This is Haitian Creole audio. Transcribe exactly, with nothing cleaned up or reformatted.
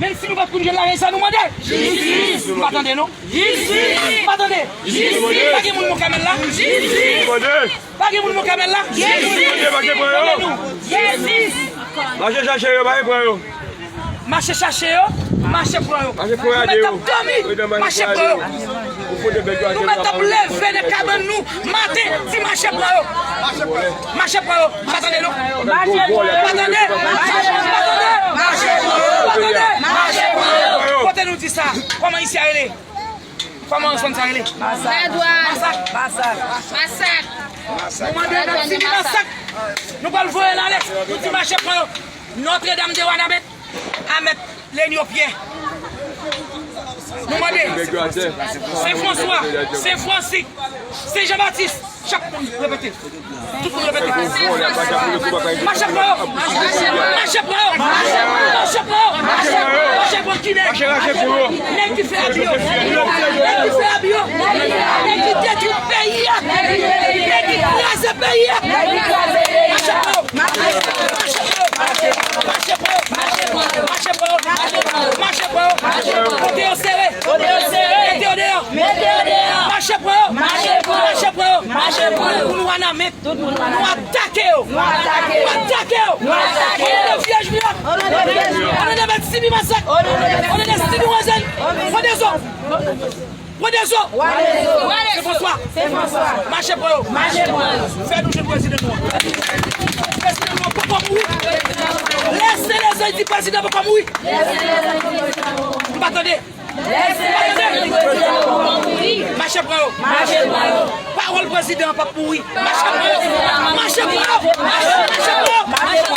Menm si nou pa t konn jwenn larèy sa, nou mande. Jistis! M pa tande, non. Jistis! M pa tande. Jistis! Pa gen moun Mont Kamèl la? Jistis! Pa gen moun Mont Kamèl la? Jistis! Mache chache yo, mache pran yo. Mache chache yo, mache pran yo. Mache pran yo. Mache pran yo. Nou mèt ap leve nan kabann nou maten, di mache pran yo. Mache pran yo. Pa tande, non. Pa tande. Pa tande. Pa tande. Pa tande. Kote nou di sa? Kòman isi a rele? Kòman zòn sa rele? Masak. Masak. Masak. Nou mande n ap sibi masak. Nou pral voye lalèt. Nou di mache pran yo. Nòtredam de Wanament a mèt Lenyo Pyè. Nou mande. Sen Franswa, Sen Fransik, Sen Jan Batis, chak moun repete. Tout moun repete. Mache pran yo! Mache pran yo! Mache pran yo! Mache pran yo! Mache pran kidnè! Nèg ki fè abi yo! Nèg ki fè abi yo! Nèg ki detwi peyi a! Nèg ki kraze peyi a! Mache pran yo! Mache pran yo! Mache pran yo! Mache pran yo! Kote yo sere! Mete yo deyò! Mache pran yo! Mache pran yo! Pou nou Wanament! Nou atake yo! Nou atake yo! Nou atake yo! O non de Vyèj Miyòk! O non de Mèt Sibi Masak! O non de Sibi Wazèn! Pran de zo! Pran de zo! Sen Franswa! Mache pran yo! Mache pran yo! Fè nou jwenn prezidan nou an! Prezidan nou an poko mouri! Lèse lèzanj di prezidan poko mouri! M pa tande! Mache pran yo! Mache pran yo! Pawòl prezidan an p ap mouri! Mache pran yo! Mache pran yo! Mache pran yo!